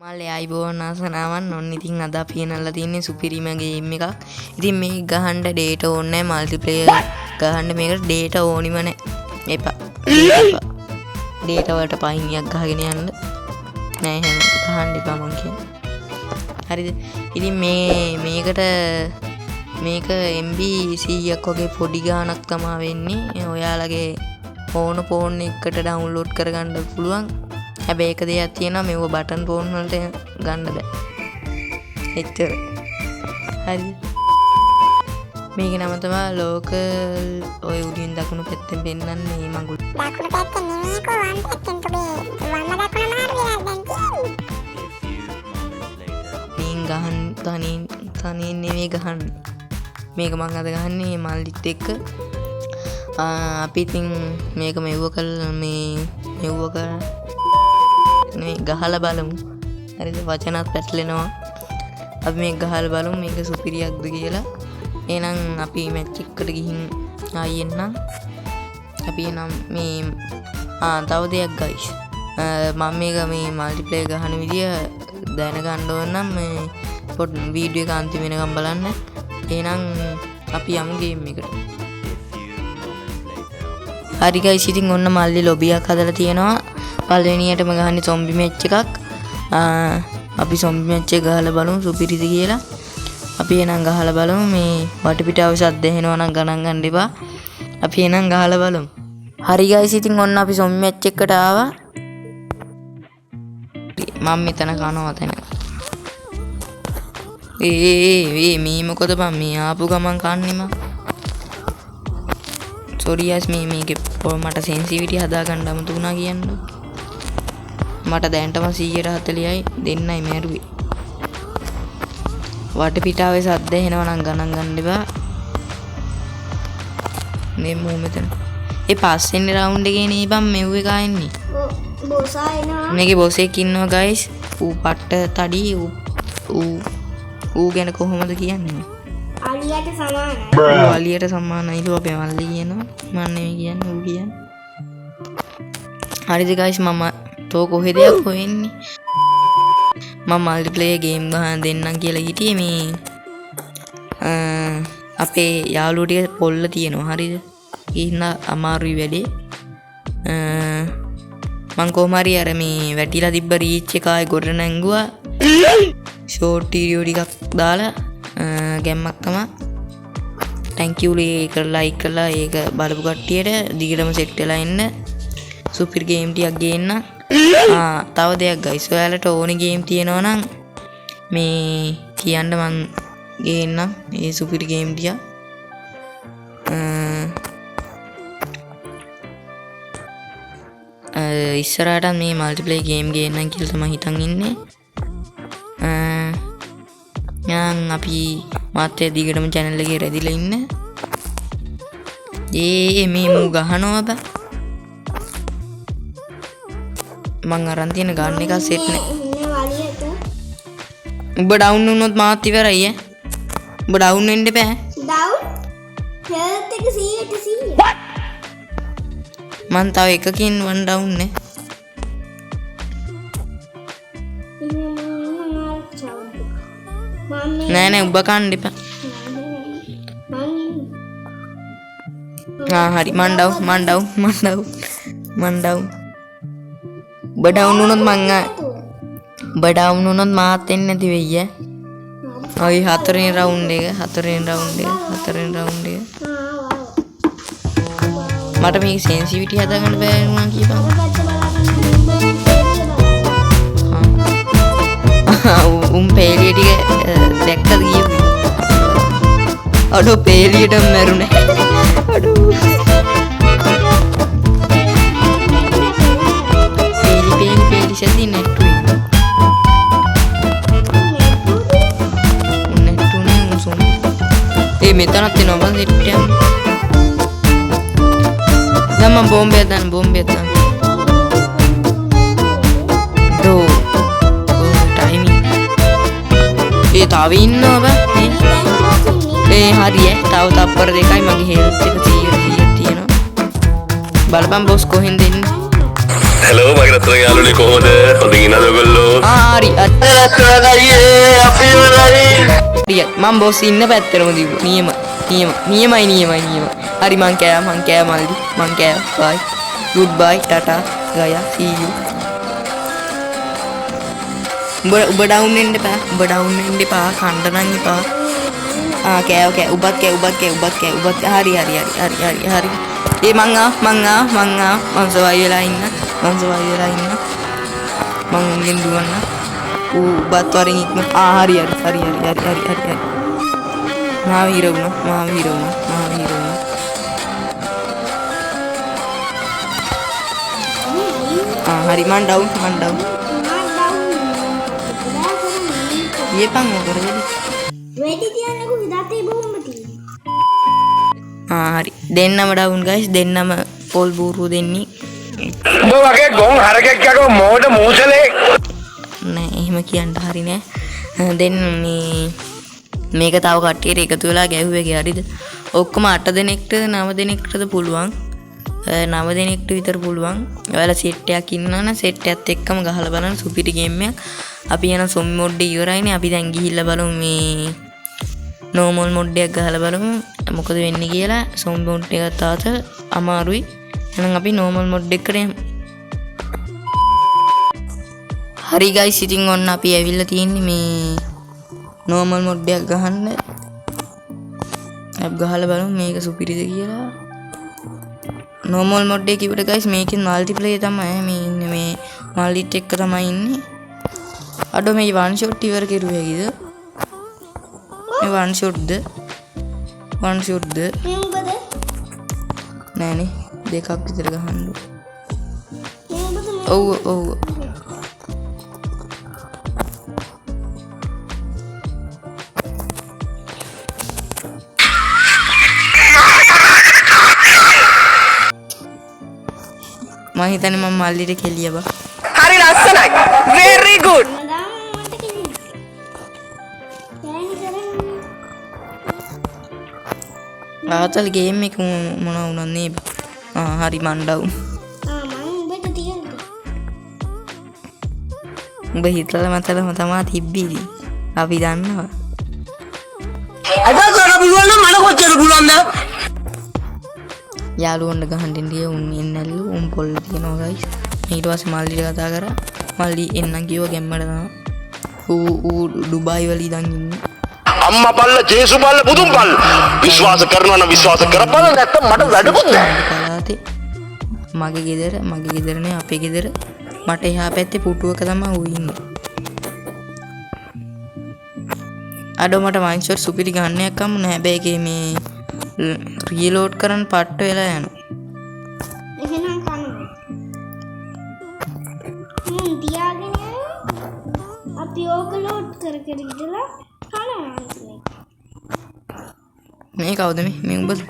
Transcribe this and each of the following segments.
මල්ලේ ආයිබෝවන් ආසනාවන්. ඔන්න ඉතින් අද අපි ගෙනල්ලා තින්නේ සුපිරිම ගේම් එකක්. ඉතින් මේක ගහන්න ඩේටා ඕනේ නැහැ, මල්ටිප්ලේයර් ගහන්න මේකට ඩේටා ඕනිම නැහැ. එපා. ඩේටා වලට පහිනියක් ගහගෙන යන්න නෑ, එහෙම ගහන්න එපා මං කියන්නේ. හරිද? ඉතින් මේකට මේක MB 100ක් වගේ පොඩි ගාණක් තමා වෙන්නේ. ඔයාලගේ ඕන ෆෝන් එකකට ඩවුන්ලෝඩ් කරගන්න පුළුවන්. හැබැයි එක දෙයක් තියෙනවා, මෙව බටන් ෆෝන් වලට ගන්න බෑ. එච්චර. හරිද? මේකේ නම තමයි ලෝකල්. ඔය උඩින් දකුණු පැත්තෙන් පෙන්නන්නේ මේ මඟුල්. දකුණු පැත්තෙන් නෙමෙයිකෝ, වම් පැත්තෙන්. තොගේ වම දකුණ මාරු වෙලා දැන් තියෙන්නේ. තනියෙන් ගහන්න, තනියෙන් නෙමෙයි ගහන්නේ. මේක මං අද ගහන්නේ මල්ලිත් එක්ක. අපි ඉතින් මේක මෙව්ව කළා, මේ මෙව්ව කරලා නෙමෙයි, ගහලා බලමු. හරිද? වචනත් පැටලෙනවා. අපි මේක ගහලා බලමු මේක සුපිරියක්ද කියලා. එහෙනම් අපි මැච් එකකට ගිහින් ආයෙ එන්නම්. අපි එහෙනම් මේ, තව දෙයක් ගයිස්. මම මේක මේ මල්ටිප්ලේයර් ගහන විදිය දැනගන්න ඕන නම් මේ පොඩ් වීඩියෝ එක අන්තිම වෙනකම් බලන්න. එහෙනම් අපි යමු ගේම් එකට. හරි ගයිස්, ඉතින් ඔන්න මල්ලි ලොබියක් හදලා තියෙනවා. පළවෙනියටම ගහන්නේ සොම්බි මැච් එකක්. අපි සොම්බි මැච් එක ගහලා බලමු සුපිරිද කියලා. අපි එහෙනම් ගහලා බලමු. මේ වටපිටාවේ සද්ද ඇහෙනවා නම් ගණන් ගන්න එපා. අපි එහෙනම් ගහලා බලමු. හරි ගයිස්, ඉතින් ඔන්න අපි සොම්බි මැච් එකට ආවා. මම මෙතන කනවා තැන. ඒ, ඒ, ඒ, ඒ, මේ මොකද බං මේ ආපු ගමන් කන්නේ මං. සෝරි ගයිස්, මේකේ මට සෙන්සිටිවිටි හදාගන්න අමතක වුණා කියන්න. මට දැනටම 140යි දෙන්නයි මැරුවේ. වටපිටාවේ සද්ද ඇහෙනවා නම් ගණන් ගන්න එපා. මේ මූ මෙතන. ඒ පස්වෙනි රවුන්ඩ් එකේ නේ බං මෙව් එක එන්නේ. ඔව්, බොස් ආ එනවා. මේකේ බොස් එකක් ඉන්නවා ගයිස්. ඌ පට්ට තඩි. ඌ ගැන කොහොමද කියන්නේ? අලියට සමානයි. ඌ අලියට සමානයිලු අපේ මල්ලි කියනවා. මන් නෙමෙයි කියන්නේ, ඌ කියන්නේ. හරිද ගයිස්, මම තෝ කොහෙද යකෝ එන්නේ? මම මල්ටිප්ලේයර් ගේම් ගහන දෙන්නම් කියලා හිටියේ. මේ, අපේ යාළුවෝ ටික පොල්ල තියෙනවා. හරිද? ඒ හින්දා අමාරුයි වැඩේ. මං කොහොම හරි අර මේ වැටිලා තිබ්බ රීච් එක ආයේ ගොඩ නැංගුවා. ෂෝට් වීඩියෝ ටිකක් දාලා, ගැම්මක් තමා. Thank you ලේ ඒක ලයික් කරලා ඒක බලපු කට්ටියට දිගටම සෙට් වෙලා ඉන්න. සුපිරි ගේම් ටිකක් ගේන්න. තව දෙයක් ගයිස්, ඔයාලට ඕනි ගේම් තියෙනවා නම් මේ කියන්න මං ගේන්නම් ඒ සුපිරි ගේම් ටික. ඉස්සරහටත් මේ මල්ටිප්ලේයර් ගේම් ගේන්නම් කියලා තමයි හිතන් ඉන්නේ. යන් අපි මාත් එක්ක දිගටම channel එකේ රැඳිලා ඉන්න. ඒ මේ මූ ගහනවා බං. මං අරන් තියෙන ගන් එක සෙට් නෑ. උඹ ඩවුන් වුණොත් මාත් ඉවරයි ඈ. උඹ ඩවුන් වෙන්න එපා. ඩවුන් හෙල්ත් එක 100ට 100. මං තව එකකින් වන් ඩවුන් නේ. නෑ නෑ උඹ කන්න එපා. හරි මං ඩවුන්, මං ඩවුන්, මං ඩවුන්, මං ඩවුන්. උඹ ඩවුන් වුණොත් මං උඹ ඩවුන් වුණොත් මාත් එන්නේ නැති වෙයි ඈ. ඔය හතරවෙනි රවුන්ඩ් එක, හතරවෙනි රවුන්ඩ් එක, හතරවෙනි රවුන්ඩ් එක. මට මේක සෙන්සිටිවිටි හදාගන්න බැහැ වුණා කියපන්. උන් පේලිය ටික දැක්කද කියපු? අඩෝ පේලියටම මැරුණේ. අඩෝ. පේලි, පේලි, පේලි සැදී නැට්ටුවේ. උන් නැට්ටුනේ උන් සොම්. ඒ මෙතනත් එනවා බං සෙට් යන්න. දැන් මං බෝම්බයක් දාන්න, බෝම්බයක් දාන්න. ඩෝ. ටයිමින්. ඒ තව ඉන්නවා බං. ඒ හරි ඈ. තව තප්පර දෙකයි මගේ හෙල්ත් එක 100 100 තියෙනවා. බලපන් බොස් කොහෙන්ද එන්නේ. හෙලෝ මගේ රත්තරන් යාළුවනේ කොහොමද? හොඳින් ඉන්නවද ඔයගොල්ලෝ? ආ හරි රත්තරන් අයියේ අපි ඉවරයි. හරි මං බොස් ඉන්න පැත්තටම දිව්වා. නියම නියම නියමයි නියමයි නියම. හරි මං කෑවා මං කෑවා මල්ලි මං කෑවා. බයි ගුඩ් බයි ටටා ගයා සී you. උඹ උඹ ඩවුන් වෙන්න එපා. උඹ ඩවුන් වෙන්න එපා. කණ්ඩ නම් එපා. ආ කෑව කෑ උඹත් කෑ උඹත් කෑ උඹත් කෑ උඹත් හරි හරි හරි හරි හරි හරි. ඒ මං ආ මං ආ මං ආ මං සවයි වෙලා ඉන්න මං සවයි වෙලා ඉන්න මං උන්ගෙන් දුවන්න. ඌ උඹත් වරින් ඉක්ම ආ හරි හරි හරි හරි හරි හරි හරි හරි. මාව හිර වුණා මාව හිර වුණා මාව හිර වුණා. ආ හරි මං ඩවුන් මං ඩවුන්. ගියපන් ඔක වෙඩි. වෙඩි තියන්නකෝ දතේ බෝම්බ තියෙන්නේ. ආ හරි දෙන්නම ඩවුන් ගයිස් දෙන්නම පොල් බූරුව දෙන්නේ. උඹ වගේ ගොන් හරකෙක් යකෝ මෝඩ මූසලේ. නෑ එහෙම කියන්න හරි නෑ. දෙන්න මේ මේක තව කට්ටියට එකතු වෙලා ගැහුවේ කි හරිද? ඔක්කොම 8 දෙනෙක්ටද 9 දෙනෙක්ටද පුළුවන්. 9 දෙනෙක්ට විතර පුළුවන්. ඔයාලා සෙට් එකක් ඉන්නවා නම් සෙට් එකත් එක්කම ගහලා බලන්න සුපිරි ගේම් එකක්. අපි යන සොම්බි මොඩ් එක ඉවරයිනේ. අපි දැන් ගිහිල්ලා බලමු මේ නෝමල් මොඩ් එකක් ගහලා බලමු මොකද වෙන්නේ කියලා. සොම්බි මොඩ් එකත් ආත අමාරුයි. එහෙනම් අපි නෝමල් මොඩ් එකට යමු. හරි ගයිස් ඉතින් ඔන්න අපි ඇවිල්ලා තියෙන්නේ මේ නෝමල් මොඩ් එකක් ගහන්න. අපි ගහලා බලමු මේක සුපිරිද කියලා. නෝමල් මොඩ් එක කිව්වට ගයිස් මේකෙන් මල්ටිප්ලේ තමයි මේ ඉන්නේ. මේ මල්ලිත් එක්ක තමයි ඉන්නේ. අඩෝ මේ වන් ෂොට් ඉවර කෙරුවේ හැකිද? මේ වන් ෂොට්ද? වන් ෂොට්ද? මේ මොකද? නෑනේ දෙකක් විතර ගහන්න ඕන. මේ මොකද මේ? ඔව් ඔව්. මං හිතන්නේ මං මල්ලිට කෙලිය බා. හරි ලස්සනයි. Very good. මදාම මට කෙලිය. දැන් කරන්නේ. ආතල් ගේම් එක මොනවා වුණත් නේ බා. ආ හරි මං ඩවුන්. ආ මං උඹට තියන්න. උඹ හිතලා මතලම තමා තිබ්බේ ඉතින්. අපි දන්නවා. අද කරන්න පුළුවන් නම් මට කොච්චර පුළුවන්ද? යාළුවන්ට ගහන්න ඉන්න ගියා උන් එන්නේ නැල්ලු. උන් පොල්ල තියනවා ගයිස්. ඊට පස්සේ මල්ලිට කතා කරා. මල්ලි එන්නම් කිව්වා ගැම්මට තමයි. ඌ ඩුබායි වල ඉඳන් ඉන්නේ. අම්මා බල්ල ජේසු බල්ල බුදුන් බල්ල විශ්වාස කරනවා නම් විශ්වාස කරපළ නැත්තම් මට වැඩකුත් නෑ. පළාතේ මගේ ගෙදර මගේ ගෙදර නේ අපේ ගෙදර මට එහා පැත්තේ පුටුවක තමයි ඌ ඉන්නේ. අඩෝ මට වන් ෂොට් සුපිරි ගන්න එකක් හම්බුණා. හැබැයි ඒකේ මේ රීලෝඩ් කරන්න පට්ට වෙලා යනවා. එහෙනම් කනවා. තියාගෙන යනවා. අපි ඕක ලෝඩ් කර කර ඉඳලා කනවා අන්තිමේ. මේ කවුද මේ? මේ උඹද?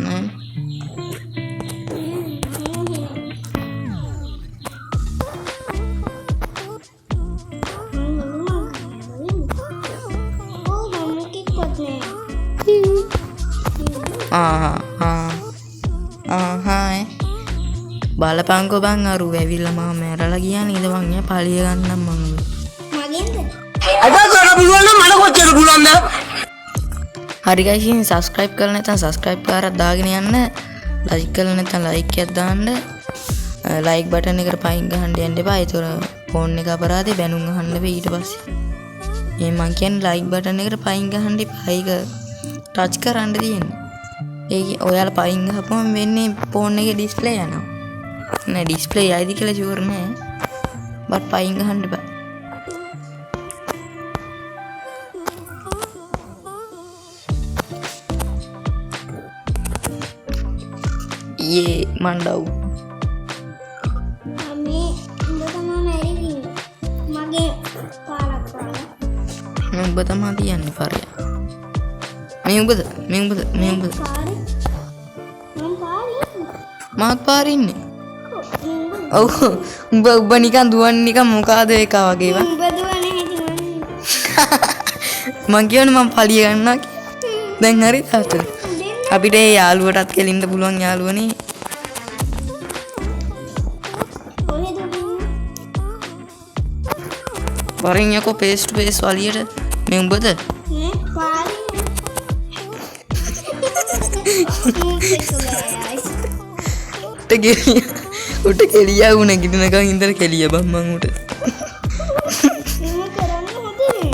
නෑ. ආහා ආ ආහා බලපංකෝ බං අරු ඇවිල්ලා මාව මැරලා ගියා නේද බං? යා පළිය ගන්නම් මං ඔය. මගෙන්ද? අද කරන්න පුළුවන් නම් මට කොච්චර පුළුවන්ද? හරි ගයිස් ඉතින් සබ්ස්ක්‍රයිබ් කරලා නැත්නම් සබ්ස්ක්‍රයිබ් කරලා දාගෙන යන්න. ලයික් කරලා නැත්නම් ලයික් එකක් දාන්න. ලයික් බටන් එකට පයින් ගහන්න යන්න එපා. ඒතොර ෆෝන් එක අපරාධේ බැනුම් අහන්න වෙයි ඊට පස්සේ. මේ මං කියන්නේ ලයික් බටන් එකට පයින් ගහන්න එපා. ඒක ටච් කරන්න තියෙන්නේ. ඒක ඔයාලා පයින් ගහපුවම වෙන්නේ ෆෝන් එකේ ඩිස්ප්ලේ යනවා. නෑ ඩිස්ප්ලේ යයිද කියලා ෂුවර් නෑ. බට් පයින් ගහන්න එපා. යේ මං ඩවුන්. මේ උඹ තමා මැරිලා ඉන්නේ. මගේ පාරක් පාලා. මේ උඹ තමා තියන්නේ පාරය. මේ උඹද? මේ උඹද? මේ උඹද? පාරේ. මං පාරේ ඉන්නේ. මාත් පාරේ ඉන්නේ. ඔව්, ඔව් උඹ උඹ නිකන් දුවන්නේ නිකන් මොකාද එක වගේ බං. උඹ දුවන හැටි මං. මං කියවනේ මං පළිය ගන්නවා කියලා. දැන් හරි තාත්තට. අපිට ඒ යාළුවටත් කෙලින්න පුළුවන් යාළුවනේ. වරින් යකෝ ෆේස් ටු ෆේස් වලියට. මේ උඹද? නේ පාරේ. මූත් එක්ක බෑ ආයි. උට කෙලිය, උට කෙලියා වුණ නැගිටිනකන් ඉඳලා කෙලිය බං මං උට. මෙහෙම කරන්න හොඳ නෑ.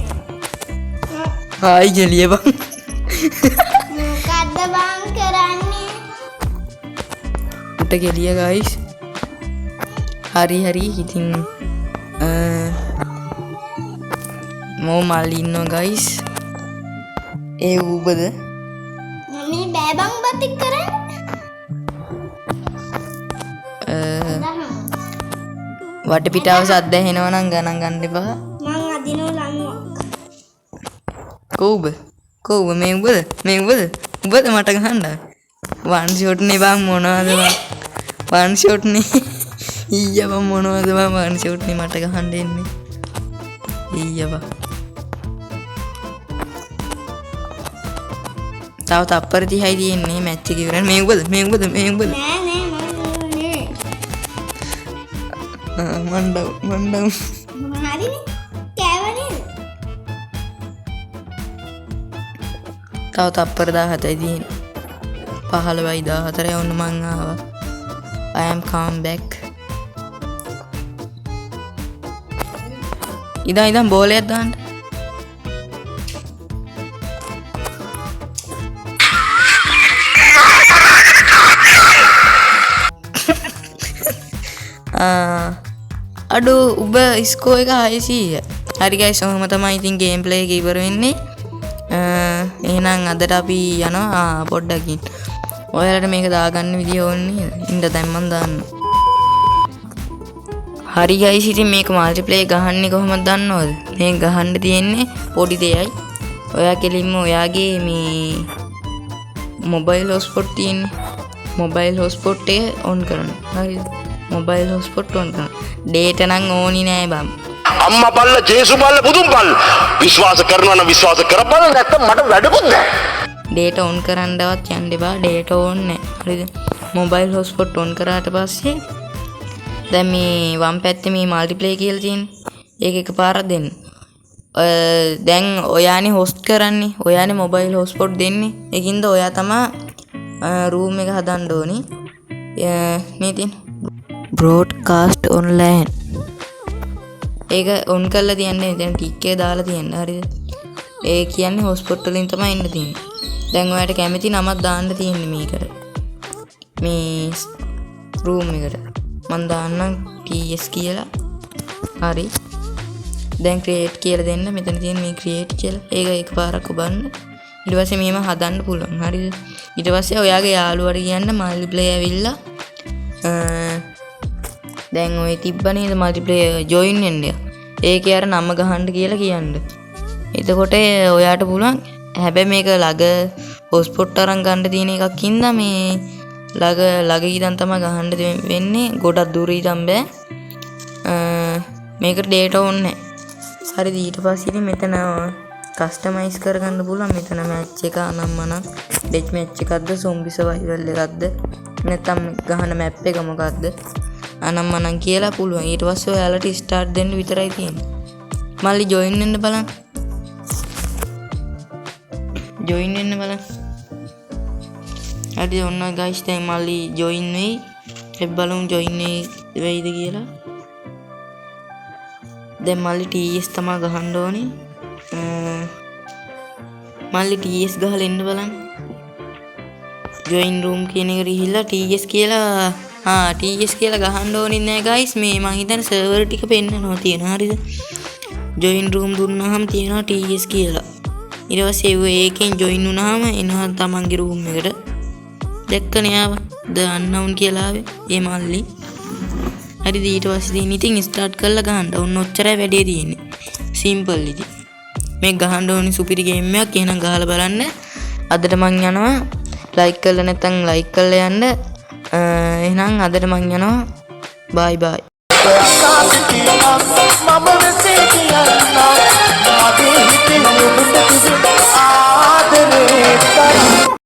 ආයි කෙලිය බං. මොකද්ද බං කරන්නේ? උට කෙලිය ගයිස්. හරි හරි, ඉතින් මෝ මල්ලි ඉන්නවා ගයිස්. ඒ ඌබද? මම මේ බෑ බං බත් එක්ක කරන්න. දහම්. වටපිටාව සද්ද ඇහෙනවා නම් ගණන් ගන්න එපා. මං අදිනව ලණුවක්. කොහොබ? කොහොබ මේ උඹද? මේ උඹද? උඹද මට ගහන්න? වන් ෂොට් නේ බං, මොනවද බං? වන් ෂොට් නේ. ඊයා බං, මොනවද බං, වන් ෂොට් නේ මට ගහන්න එන්නේ. ඊයා බං. තව තප්පර 30යි තියෙන්නේ මැච් එක ඉවරයි. මේ උඹද? මේ උඹද? මේ උඹද? නෑ නෑ, මං නෑ. ආ, මං ඩවුන්, මං ඩවුන්. හරිනේ. කෑව නේද? තව තප්පර 17යි තියෙන්නේ. 15යි 14යි. ඔන්න මං ආවා. I am come back. ඉදන් ඉදන් බෝලයක් දාන්න. අඩෝ උඹ ස්කෝර් එක 600. හරි ගයිස්, ඔහොම තමයි ඉතින් ගේම් ප්ලේ එක ඉවර වෙන්නේ. එහෙනම් අදට අපි යනවා. පොඩ්ඩක් ඉන්න. ඔයාලට මේක දාගන්න විදිය ඕනේ නේද? ඉන්න දැන් මං දාන්න. හරි ගයිස්, ඉතින් මේක මල්ටිප්ලේ ගහන්නේ කොහොමද දන්නවද? මේක ගහන්න තියෙන්නේ පොඩි දෙයයි. ඔයා කෙලින්ම ඔයාගේ මේ මොබයිල් හොට්ස්පොට් තියෙන්නේ. මොබයිල් හොට්ස්පොට් එක ඔන් කරන්න. හරිද? මොබයිල් හොට්ස්පොට් ඔන් කරන්න. ඩේටා නම් ඕනි නෑ බං. අම්මා බල්ල, ජේසු බල්ල, බුදුන් බල්ල. විශ්වාස කරනවා නම් විශ්වාස කරපළ, නැත්නම් මට වැඩකුත් නෑ. ඩේටා ඔන් කරන්නවත් යන්න එපා. ඩේටා ඕන් නෑ. හරිද? මොබයිල් හොට්ස්පොට් ඔන් කරාට පස්සේ දැන් මේ වම් පැත්තේ මේ මල්ටිප්ලේ කියලා තියෙන්නේ. ඒක එකපාරක් දෙන්න. දැන් ඔයානේ හොස්ට් කරන්නේ. ඔයානේ මොබයිල් හොට්ස්පොට් දෙන්නේ. ඒකින්ද ඔයා තමා රූම් එක හදන්න ඕනි. මේ තියෙන බ්‍රෝඩ්කාස්ට් ඔන්ලයින්. ඒක ඔන් කරලා තියන්න. එතන ටික් එක දාලා තියන්න. හරිද? ඒ කියන්නේ හොට්ස්පොට් වලින් තමයි එන්න තියෙන්නේ. දැන් ඔයාට කැමති නමක් දාන්න තියෙන්නේ මේකට. මේ රූම් එකට. මං දාන්නම් TS කියලා. හරි. දැන් ක්‍රියේට් කියලා දෙන්න. මෙතන තියෙන මේ ක්‍රියේට් කියලා. ඒක එකපාරක් ඔබන්න. ඊට පස්සේ මෙහෙම හදන්න පුළුවන්. හරිද? ඊට පස්සේ ඔයාගේ යාළුවාට කියන්න මල්ටිප්ලේ ඇවිල්ලා, දැන් ඔය තිබ්බ නේද මල්ටිප්ලේ ජොයින් වෙන්න. ඒකේ අර නම ගහන්න කියලා කියන්න. එතකොට ඔයාට පුළුවන්. හැබැයි මේක ළඟ හොට්ස්පොට් අරන් ගන්න තියෙන එකක් හින්දා මේ ළඟ ඉඳන් තමයි ගහන්න වෙන්නේ. ගොඩක් දුර ඉඳන් බෑ. මේකට ඩේටා ඕනේ නෑ. හරිද? ඊට පස්සේ ඉතින් මෙතන කස්ටමයිස් කරගන්න පුළුවන්. මෙතන මැච් එක අනම්මනම් ඩෙච් මැච් එකක්ද, සොම්බි සර්වයිවල් එකක්ද, නැත්නම් ගහන මැප් එක මොකක්ද අනම්මනම් කියලා පුළුවන්. ඊට පස්සේ ඔයාලට ස්ටාර්ට් දෙන්න විතරයි තියෙන්නේ. මල්ලි ජොයින් වෙන්න බලන්න. ජොයින් වෙන්න බලන්න. හරි, ඔන්න ගයිස් දැන් මල්ලි ජොයින් වෙයි. අපි බලමු ජොයින් වෙයිද කියලා. දැන් මල්ලි TS තමා ගහන්න ඕනේ. මල්ලි TS ගහලා එන්න බලන්න. ජොයින් රූම් කියන එකට ගිහිල්ලා TS කියලා, TS කියලා ගහන්න ඕනේ නෑ ගයිස්. මේ මං හිතන්නේ සර්වර් ටික පෙන්නනවා තියෙනවා. හරිද? ජොයින් රූම් දුන්නාම තියෙනවා TS කියලා. ඊට පස්සේ ඒකෙන් ජොයින් වුණාම එනවා තමන්ගේ රූම් එකට. දැක්කනේ ආවා. ද අන්නවුන් කියලා ආවේ. ඒ මල්ලි. හරිද? ඊට පස්සේ තියෙන ඉතින් ස්ටාර්ට් කරලා ගහන්න. ඔන්න ඔච්චරයි වැඩේ තියෙන්නේ. සිම්පල් ඉතින්. මේ ගහන්න ඕනි සුපිරි ගේම් එකක්. එහෙනම් ගහලා බලන්න. අදට මං යනවා. ලයික් කරලා නැත්නම් ලයික් කරලා යන්න. එහෙනම් අදට මං යනවා. බයි බයි. මම වෙසේ කියන්නම් මගේ හිතේ ඔබට තිබෙන ආදරේ තරම්.